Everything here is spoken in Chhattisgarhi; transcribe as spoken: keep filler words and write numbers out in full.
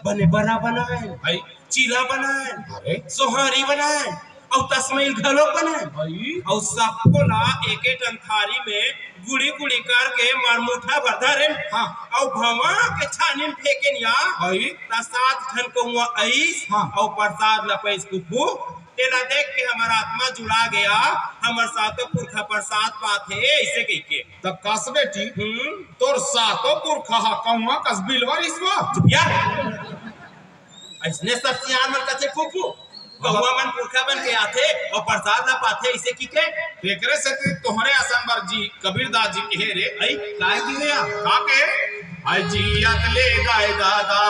बने बरा बनाए, भाई। चीला बनाए, अरे। सोहारी बनाए, अउ तसमैल घलो बनाए। भाई। अउ सबको ला एक एक ठन थारी में गुड़ी गुड़ी करके मरमुठा भर धरे। हाँ। अउ भवा के छानी में फेंके निया। भाई। त सात ठन कौआ आइस। हाँ। अउ प्रसाद ला पाइस कुकू। तेला देख के हमर आत्मा जुड़ा गया, हमर सातों पुरखा प्रसाद पाथे, ऐसे कह के। त कस बेटी, हम्म। तोर सातों पुरखा ह कौआ कस बिलवा रिसवा? चुप यार, ऐसने सब सियान मन कथे फूफू, कौआ मन पुरखा बन के आथे अउ प्रसाद ला पाथे, ऐसे कह के। तेकरे सेती तोहरे असन बर जी कबीरदास जी कहे रे। आई, काय कहे? का कहे? आई जी अगले दाई दादा